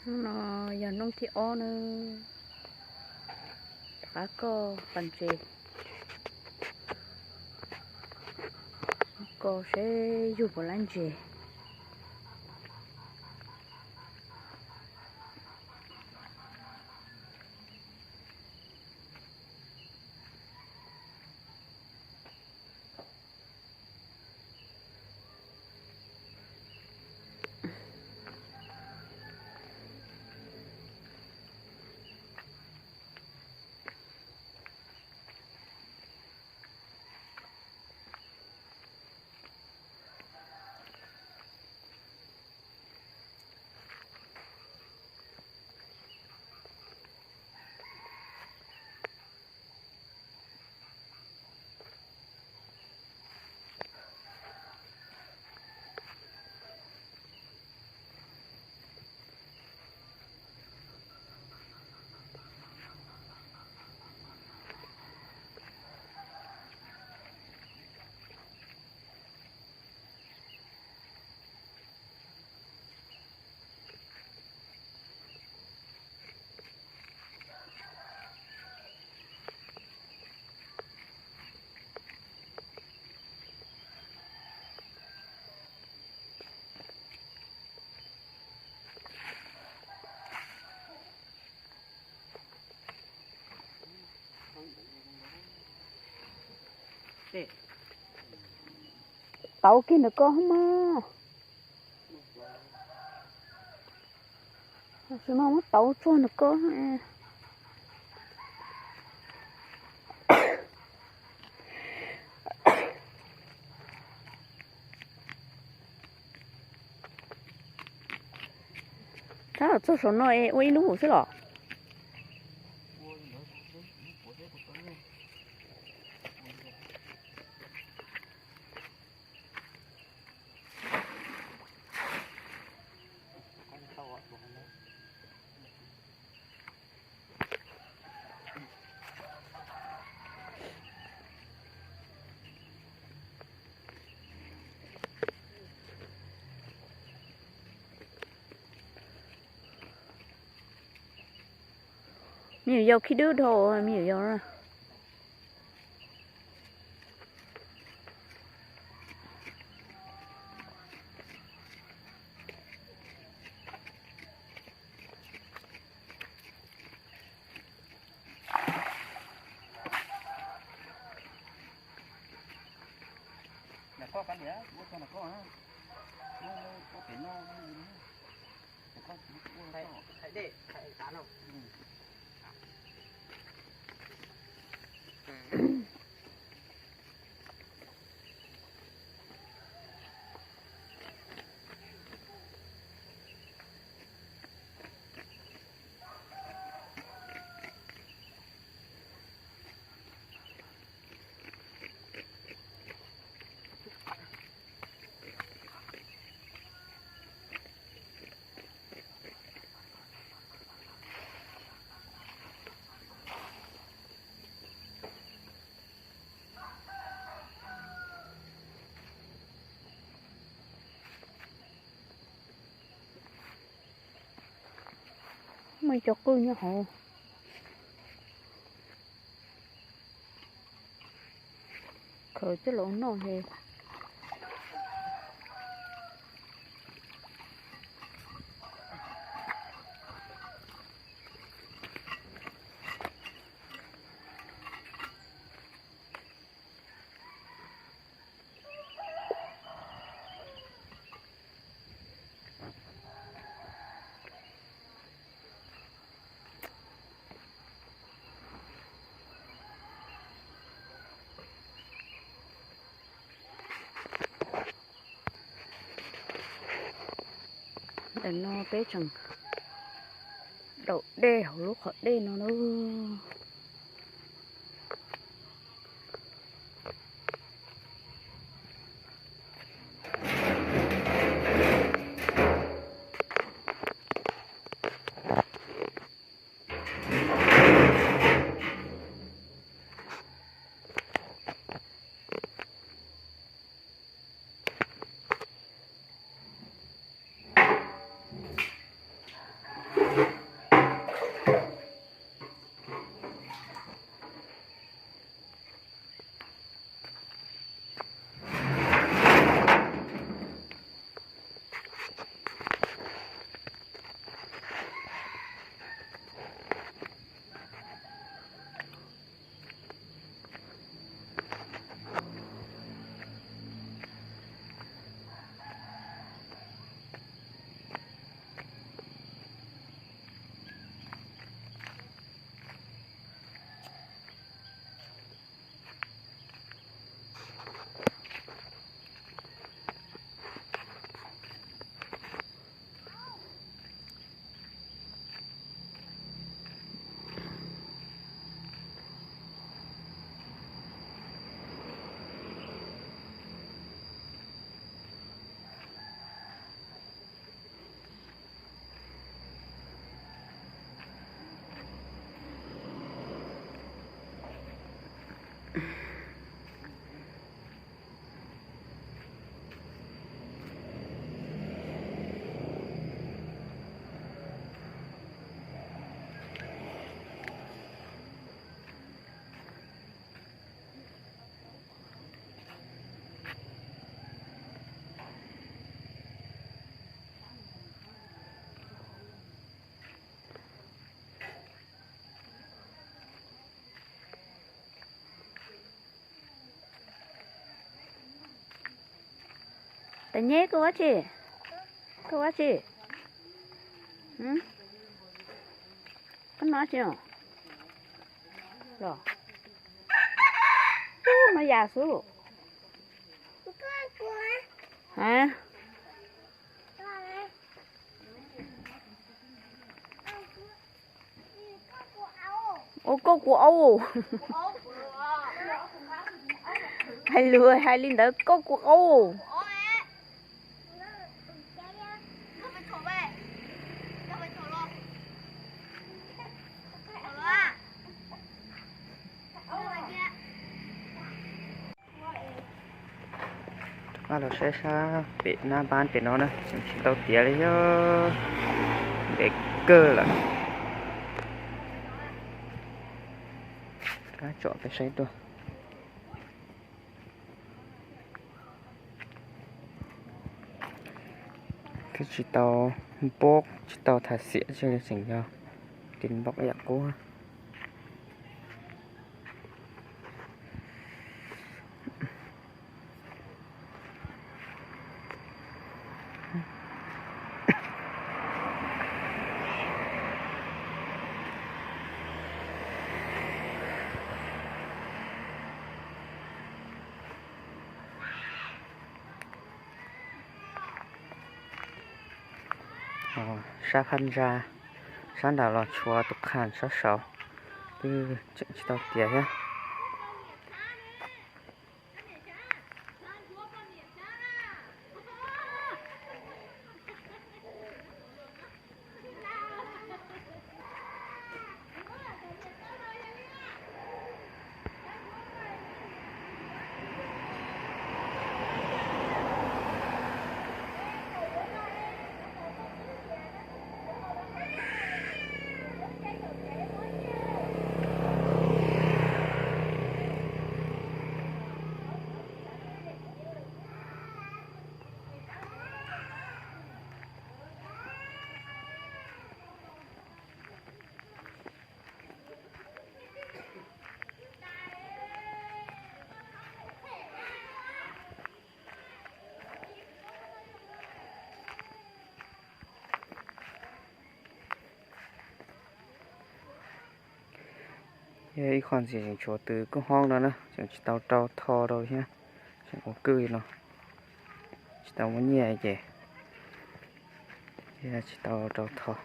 Hnub no yog hnub thib ob na, rov qab koj pas ntses, koj seb yug puas lab ntses. Tauv kiag ntawm ko mas. Tam sim no muab tauv tsuag ntawm ko. Tab tom txog saum no es ua ib lub xwb los? Me nyuam yaus khib dub dhau, me nyuam yaus na. Muaj cov qwj nyob hauv. Khaws coj los ua noj he. Ntawm no peb tseem daus dej hauv lub qhov dej no na. Tais nyeb, koj ua tsi? Koj ua tsi? Koj noj tsi los? Ub, no yam xwb. Ha? Ua koj kuv aub. Hais lus hais li ntawd, koj kuv aub. Rov qab los saib sab pem nab npab pem no na, tseem tsis tau tiav li, yog ntev kawg lawm. Rov qab tsom peb saib dua. Twb tsis tau npog, tsis tau tham xiam, tseem yog tis npog ib yam qub. Sab phab ntsa, sab nram los tshuav tus qhas sab saud, twb tseem tsis tau tiav thiab. Yog ib qho ntxiv tseem tshuav tus kwj hoob no na, tseem tsis tau rau tho rau thiab, tseem ua kwj li no, tsis tau muaj nyiaj ces tsis tau rau tho.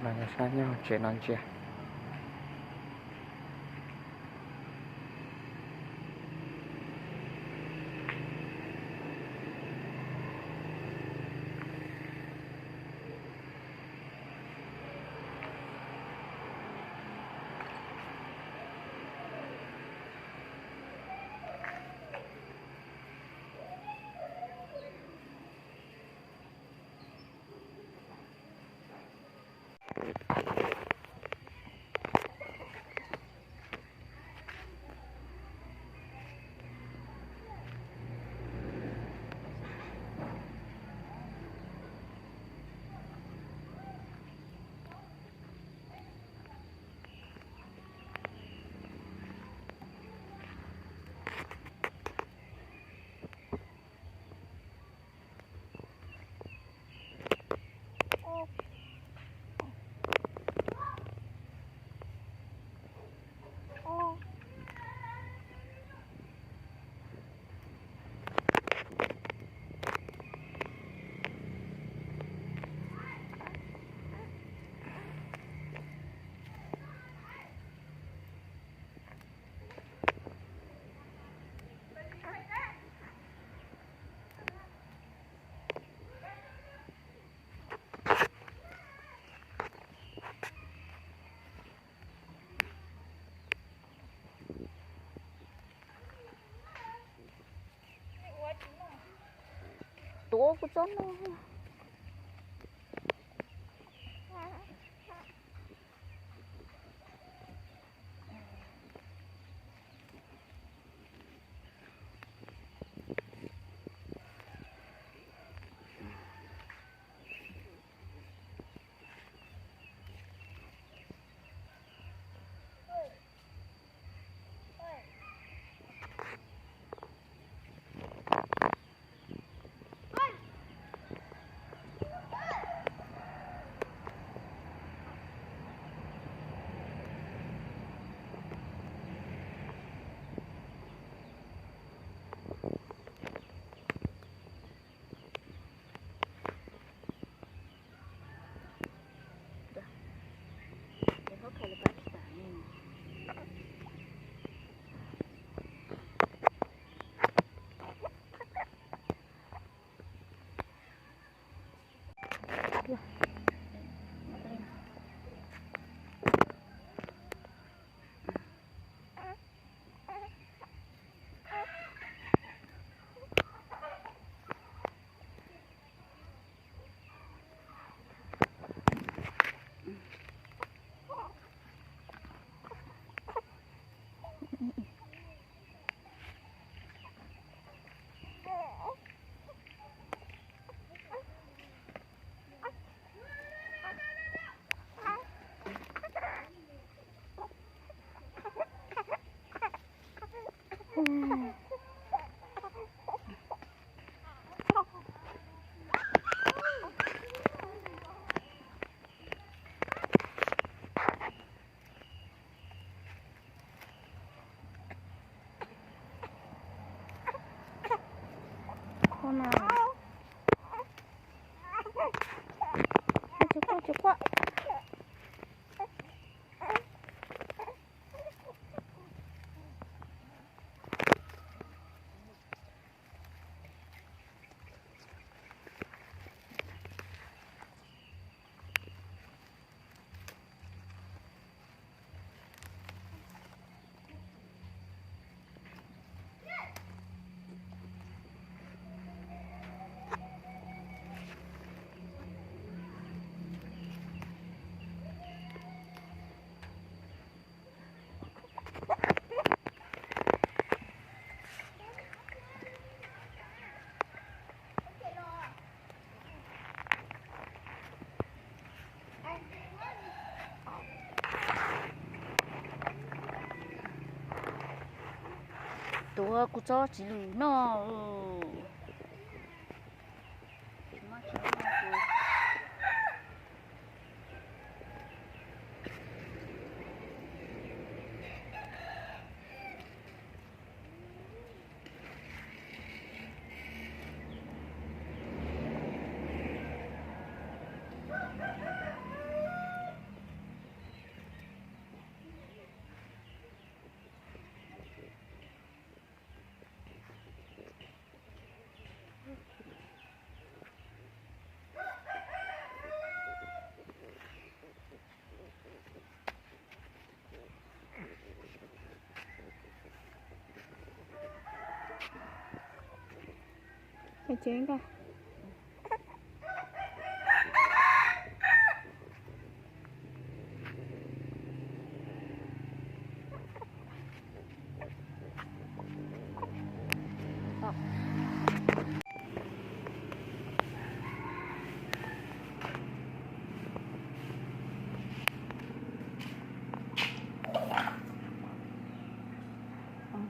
Los yog sab nyob hauv tsev no ntsia. Tuav kuv tsob no. Qhov no, tsis quaj, tsis quaj. Tuav kuv tsob txiv lws noj.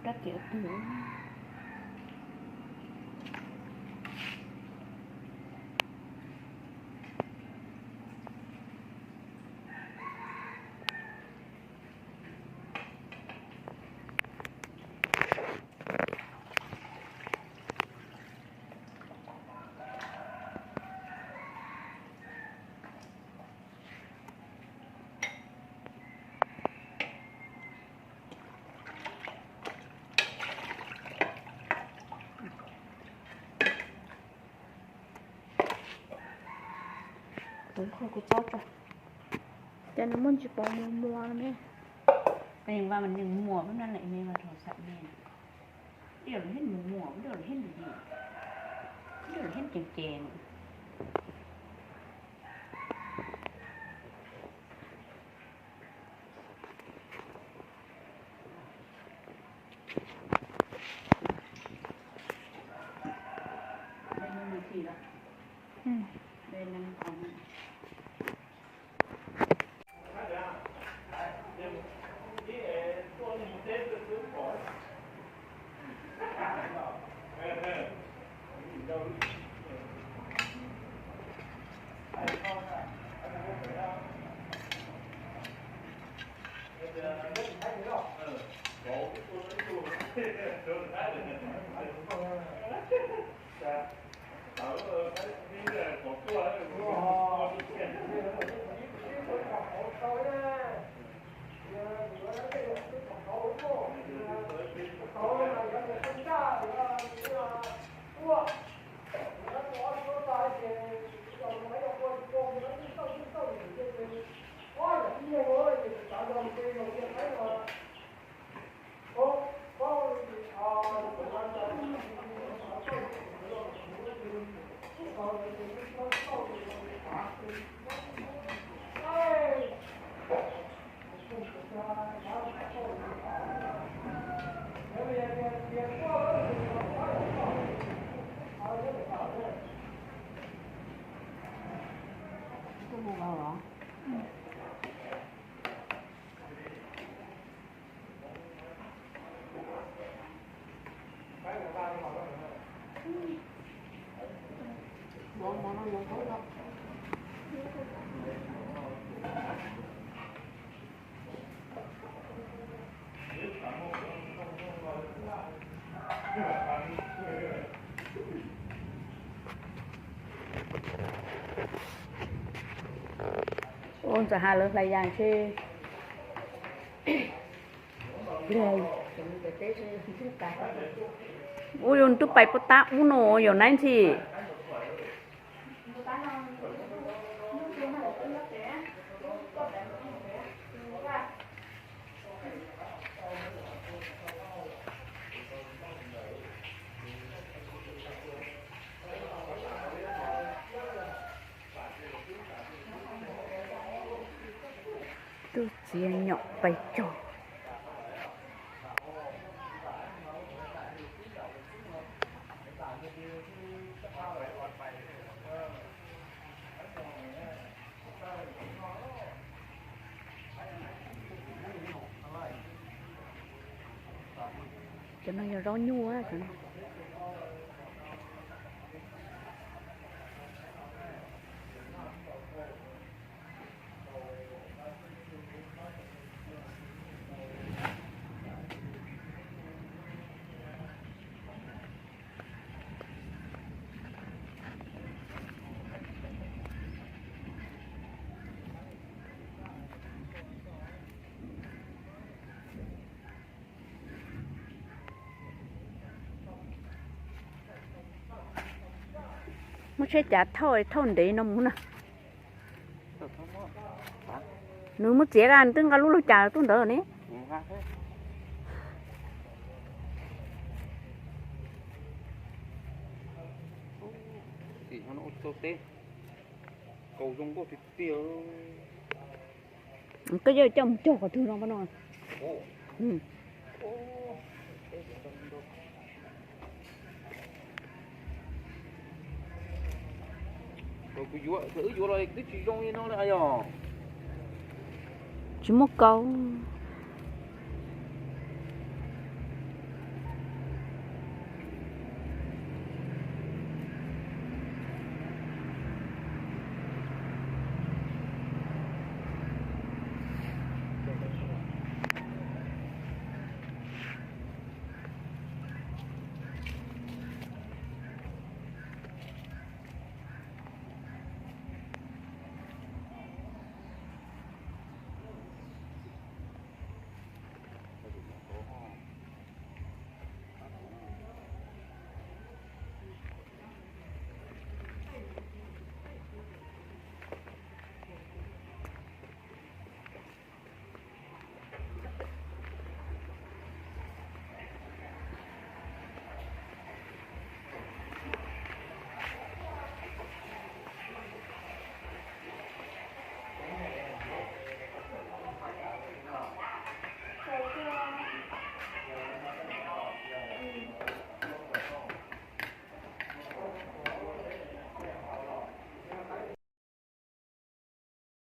Rab kiav twg. Tuav kuv tsob tso. Cas nws muaj ntsis pom muag muag ne. Nws muag, nws muag, nws muag, nws muag. Ces ces Ua ntxawm has lawv hlais yas ntshe. Ua yus twb pais puas tab ub no yog nai ntxhi. Tub txiav nyom pais cog. Cov no yog zaub nyuj. Muab tsheb cav thauj thauj ntev no mus na. Nws muab txiav, twb nqa lub lug cas tuaj ntawd ne. Koj yuav coj mus cog qhov twg no no. Wb yuav los twb tsis zoo li no yog. Tsis muaj kaus.